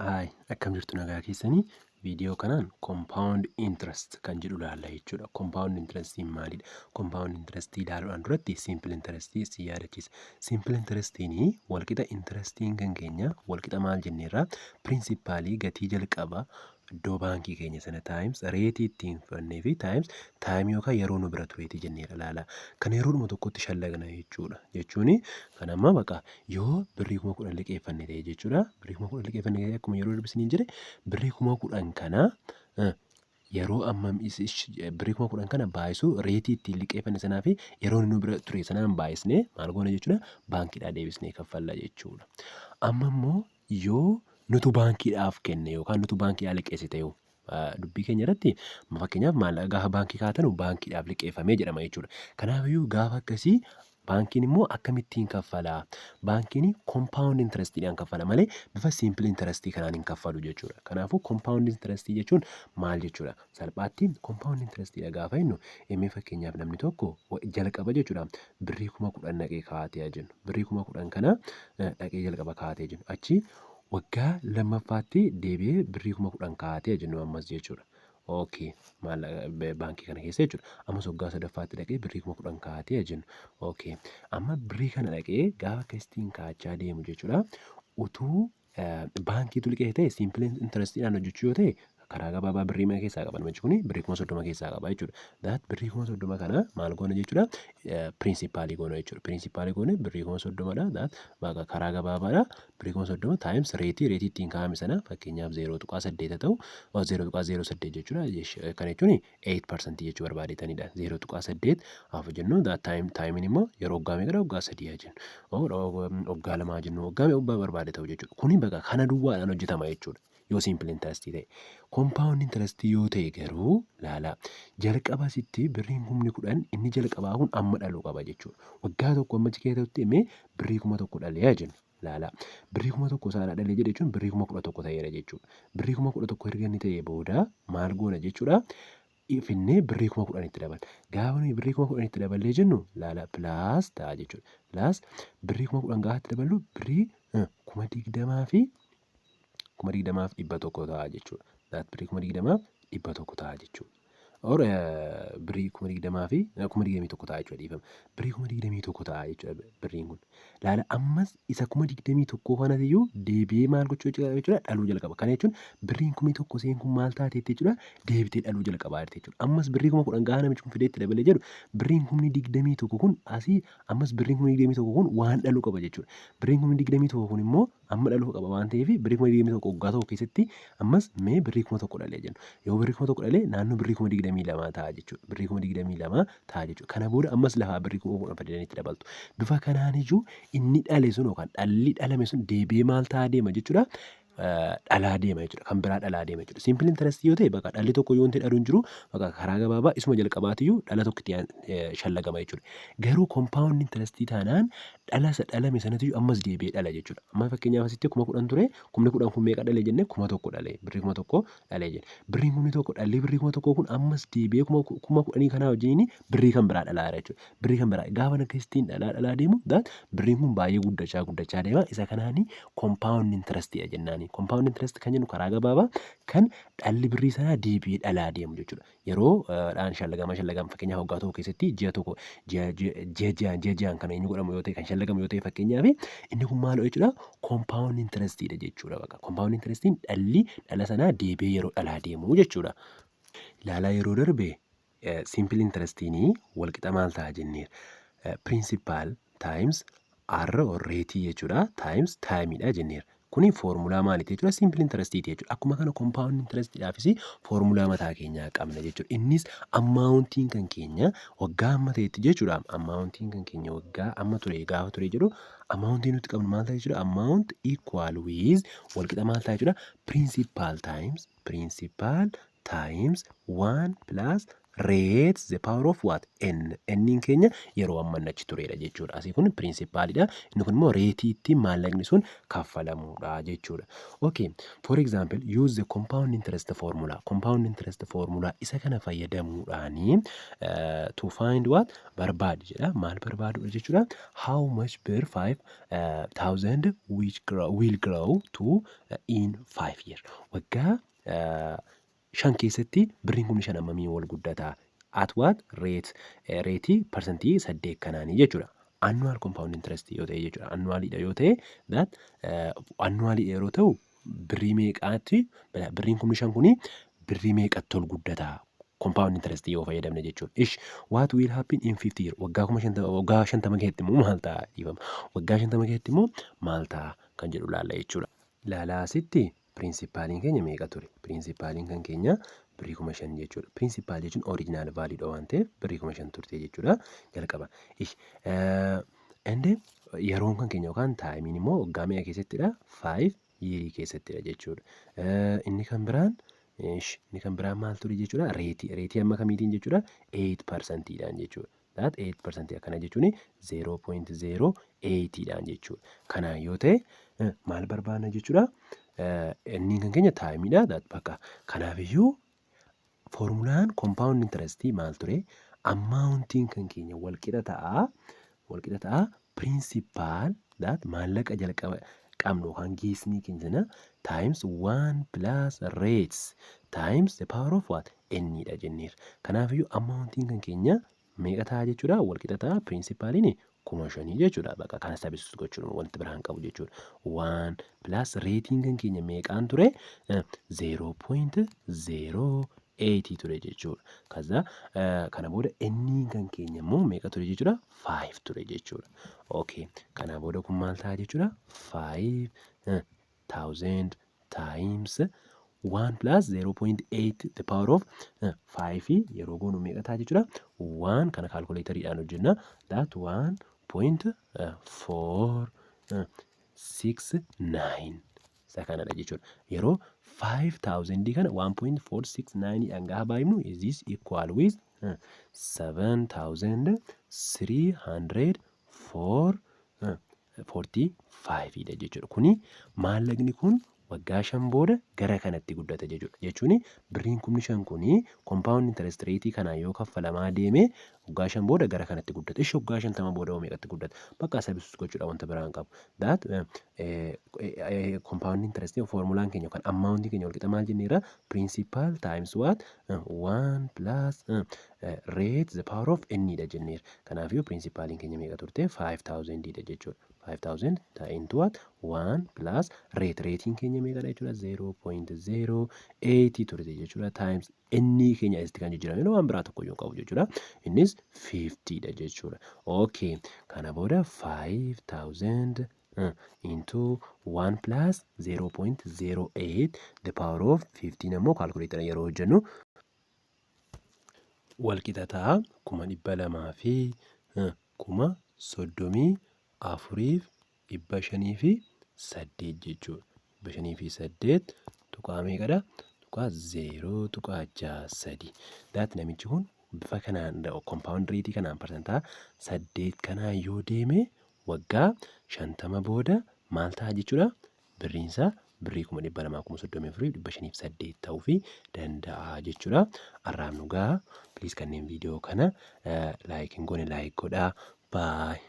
Haay, akkam jirtu? Nagaa keessanii? Viidiyoo kanaan compound interest kan jedhu ilaalla jechuudha. Compound interestiin maalidha? Compound interestii ilaaluudhaan duratti simple interestii si yaadachiisa. Simple interestiin walqixa interestiin kan keenya walqixa maal jenneerra? Principalii, gatii jalqabaa iddoo baankii keenya sana, times rateii ittiin fudhannee fi times timeii yookaan yeroo nu bira tureetii jenneera ilaala. Kan yeroodhuma tokkotti shallagna jechuudha. Jechuun kan amma baqa yoo birrii 10,000 liqeeffanne ta'e jechuudha. Birrii 10,000 liqeeffanne ta'e, akkuma yeroo darbe isiniin jedhe, birrii 10,000 kana yeroo ammam, birrii 10,000 kana baay'isuu rateii ittiin liqeeffanne sanaa fi yeroo inni nu bira ture sanaan baay'isnee maal goona jechuudha? Baankiidhaa deebisnee kaffalla jechuudha. Amma immoo yoo nutu baankiidhaaf kenne yookaan nutu baankiidhaa liqeesse ta'e, dubbii keenya irratti fakkeenyaaf maallaqa gaafa baankii kaa'atan baankiidhaaf liqeeffamee jedhama jechuudha. Kanaafiyyuu gaafa akkasii baankiin immoo akkamittiin kaffalaa? Baankiin compound interestiidhaan kaffala malee bifa simple interestii kanaan hin kaffalu jechuudha. Kanaafuu compound interestii jechuun maal jechuudha? Salphaatti compound interestiidha gaafa jennu, inni fakkeenyaaf namni tokko jalqaba jechuudha birrii 10,000 dhaqee kaa'atee jennu. Birrii 10,000 kana dhaqee jalqaba kaa'atee jennu. Achi waggaa lammaffaatti deebi'ee birrii 10,000 kaa'atee jennu ammas jechuudha. Okay, maallaqa baankii kana keessa jechuudha. Ammas waggaa sadaffaatti dhaqee birrii 10,000 kaa'atee jennu. Okay, amma birrii kana dhaqee gaafa akkasittiin kaa'achaa deemu jechuudha. Utuu baankiitu liqeesse ta'e, simple interestiidhaan hojjechuu yoo ta'e, karaa gabaabaa birrii meeqa keessaa qaba namichi kuni? Birrii 30,000 keessaa qaba jechuudha. That birrii 30,000 kana maal goona jechuudha? Principalii goona jechuudha. Principalii goone birrii 30,000dha. That baqa karaa gabaabaadha. Birrii 30,000 times rateii ittiin kaa'ame sana, fakkeenyaaf 0.8 ta'u, 0.08 jechuudha. Kana jechuun 8% jechuu barbaadeetanidha. 0.8 afur jennu, that time, timeiin immoo yeroo waggaa meeqadha? Waggaa 3 haa jennu. Waggaa 2 jennu, waggaa meeqa barbaade ta'u jechuudha. Kuni baqa kana duwwaadhaan hojjetama jechuudha, yoo simple interest ta'e. Compound interest yoo ta'e garuu, laala, jalqaba sitti birriin 10,000 inni jalqabaa kun amma dhaluu qaba jechuudha. Waggaa tokko amma achi keessatti himee birrii 1,000 dhalee haa jennu. Laala, birrii 1,000 isaadhaa dhalee jedhe jechuun birrii 11,000 ta'eera jechuudha. Birrii 11,000 erga inni ta'ee booda maal goona jechuudha? Finnee birrii 10,000tti dabala. Gaafa nuyi birrii 10,000tti daballee jennu, laala, plus ta'a jechuudha. Plus birrii 10,000 gaafa itti daballu birrii kuma digdamaa fi 20,100 ta'a jechuudha. Birrii 20,100 ta'a jechuudha. Or birrii 20,000 fi 21,000 ta'a jechuudha, dhiifama. Birrii 21,000 ta'a jechuudha birriin kun. Laala, ammas isa 21,000 kanatiyyuu deebi'ee maal gochuu jechuudha? Dhaluu jalqaba. Kana jechuun birriin 1,000 seen kun maal taateetti jechuudha? Deebitee dhaluu jalqabaa jirti jechuudha. Ammas birrii 10,000 gaafa namichi kun fidee itti dabalee jedhu, birriin 21,000 kun asii ammas birriin 21,000 kun waan dhaluu qaba jechuudha. Birriin 21,000 kun immoo amma dhaluu qaba waan ta'eef, birrii 21,000 waggaa tokko keessatti ammas mee birrii 1,000 dhalee jennu. Yoo birrii 1,000 dhalee, naannoo birrii 22,000 ta'a jechuudha. Birrii 22,000 ta'a jechuudha. Kana booda ammas lafaa birrii 10,000 fidanii itti dabaltu. Bifa kanaan iyyuu inni dhale sun yookaan dhalli dhalame sun deebi'ee maal ta'aa deema jechuudha? Dhalaa deema jechuudha. Kan biraa dhalaa deema jechuudha. Simple interest yoo ta'e, bakka dhalli tokko yoo wanti dhalu hin jiru, bakka karaa gabaabaa isuma jalqabaatiyyuu dhala tokko itti shallagama jechuudha. Garuu compound interest taanaan dhala isa dhalame sanatiyyuu ammas deebi'ee dhala jechuudha. Amma fakkeenyaaf asitti 10,000 ture, 10,000 kun meeqa dhale jenne? 1,000 dhale, birrii 1,000 dhale jenne. Birriin 1,000, dhalli birrii 1,000 kun ammas deebi'ee 10,000 kanaa wajjiniin birrii kan biraa dhalaa jira jechuudha. Birrii kan biraa gaafa akkasittiin dhalaa dhalaa deemu, that birriin kun baay'ee guddachaa guddachaa deema. Isa kanaani compound interest jennaani. Compound interest kan jennu karaa gabaabaa kan dhalli birrii sanaa deebi'ee dhalaa deemu jechuudha. Yeroo dhaan shallagama shallagama, fakkeenyaaf waggaa tokko keessatti ji'a tokko, ji'a ji'aan ji'a ji'aan kan inni godhamu yoo ta'e, kan shallagamu yoo ta'e, fakkeenyaaf inni kun maal jechuudha? Compound interestidha jechuudha. Bakka compound interestiin dhalli dhala sanaa deebi'ee yeroo dhalaa deemu jechuudha. Ilaalaa, yeroo darbe simple interestiin walqixa maal ta'a jenneera? Principal times R or rateii jechuudha, times timeidha jenneera. Kuni foormulaa maaliiti jechuudha? Simple interestiiti jechuudha. Akkuma kana compound interestiidhaafis foormulaa mataa keenyaa qabna jechuudha. Innis amountiin kan keenya waggaa amma ta'etti jechuudha. Amountiin kan keenya waggaa amma ture gaafa ture jedhu, amountiin nuti qabnu maal ta'a jechuudha? Amount equal with, walqixa maal ta'a jechuudha? Principal times 1 plus Rate the power of what? N. N'n keenya yeroo amma inni achi turedha jechuudha. Asii kun principalidha. Inni kun immoo rateii ittiin maallaqni sun kaffalamudha jechuudha. Okay, for example, use the compound interest formula. Compound interest formula isa kana fayyadamuudhaani to find what? Barbaadi jedha. Maal barbaadudha jechuudha? How much birr 5,000 which grow, will grow to in 5 year. Waggaa 5 keessatti birriin 5,000 hammamii wal guddata? At what rate? Rateii 8% kanaanii jechuudha. Annual compound interest yoo ta'e jechuudha. Annualidha yoo ta'e, that annualidha yeroo ta'u, birrii meeqaatti, birriin 5,000 kuni birrii meeqatti ol guddata? Compound interest yoo fayyadamne jechuudha. Ish, what will happen in 50 year? Waggaa 50,000, waggaa 50 keessatti immoo maal ta'a? Dhiifama. Waggaa 50 keessatti immoo maal ta'a kan jedhu ilaalla jechuudha. Ilaalaa, asitti principaliin keenya meeqa ture? Principaliin kan keenya birrii 5,000 jechuudha. Principal jechuun original valueidha waan ta'eef birrii 5,000 turte jechuudha jalqaba. Ish, and yeroon kan keenya yookaan timeiin immoo waggaa meeqa keessattidha? 5 yearii keessattidha jechuudha. Inni kan biraan maal ture jechuudha? Rateii amma kamiitiin jechuudha? 8%dhaan jechuudha. That 8% akkana jechuun 0.08dhaan jechuudha. Kanaan yoo ta'e maal barbaanna jechuudha? Inni kan keenya timeiidha. That bakka kanaafiyyuu formulaan compound interestii maal ture? Amountiin kan keenya walqixa ta'a. Walqixa ta'a principal, that maallaqa jalqaba qabnu yookaan geesnii keenya sana, times 1 plus rates times the power of what? N dha jenneerra. Kanaafiyyuu amountiin kan keenya meeqa ta'a jechuudha? Walqixa ta'a principaliin 5,000 jechuudha. Bakka kana substitute gochuun wanti biraan qabu jechuudha. One plus rateiin kan keenya meeqaan ture? 0.08 ture jechuudha. Kaza kana booda inni kan keenya immoo meeqa ture jechuudha? 5 ture jechuudha. Okay. Kana booda kun maal ta'a jechuudha? 5,000 times 1 plus 0.8 the power of 5 yeroo goonu meeqa ta'a jechuudha? 1 kana calculatoriidhaan hojjenna. That 1.469 isa kanadha jechuudha. Yeroo 5000 kana 1.469 dhaan gaafa baay'ifnu, is this equal with 7304 45 dha jechuudha. Kuni maallaqni kun waggaa 5 booda gara kanatti guddata jechuudha. Jechuun birriin 5,000 kuni compound interest rate kanaan yoo kaffalamaa deeme waggaa 5 booda gara kanatti guddata. Ishi, waggaa 50 booda hoo meeqatti guddata? Bakka substitute gochuudha, wanta biraan qabu. That compound interest formulaan keenya yookaan amount keenya walqixa maal jenneerra? Principal times what? 1 plus rate the power of n dha jenneerra. Kanaafiyyuu principaliin keenya meeqa turte? 5000 dha jechuudha. 5000 into what? 1 plus rate. Rateiin keenya meeqadha jechuudha? 0.08 turte jechuudha, times inni keenya asitti kan jijjiirame waan biraa tokko iyyuu qabu jechuudha. Innis 50 dha jechuudha. Okay, kana booda 5000 into 1 plus 0.08 the power of 15 ammoo calculator yeroo hojjennu walqixa ta'a 234,508 jechuudha. 508 tuqaa meeqadha? Tuqaa 0.63. That namichi kun bifa kanaan compound rateii kanaan 8% kanaan yoo deeme waggaa 50 booda maal ta'a jechuudha? Birriinsaa birrii 234,508 ta'uufii danda'a jechuudha. Har'aaf nu ga'a. Please, kanneen viidiyoo kana like hin goone like godhaa. Bye.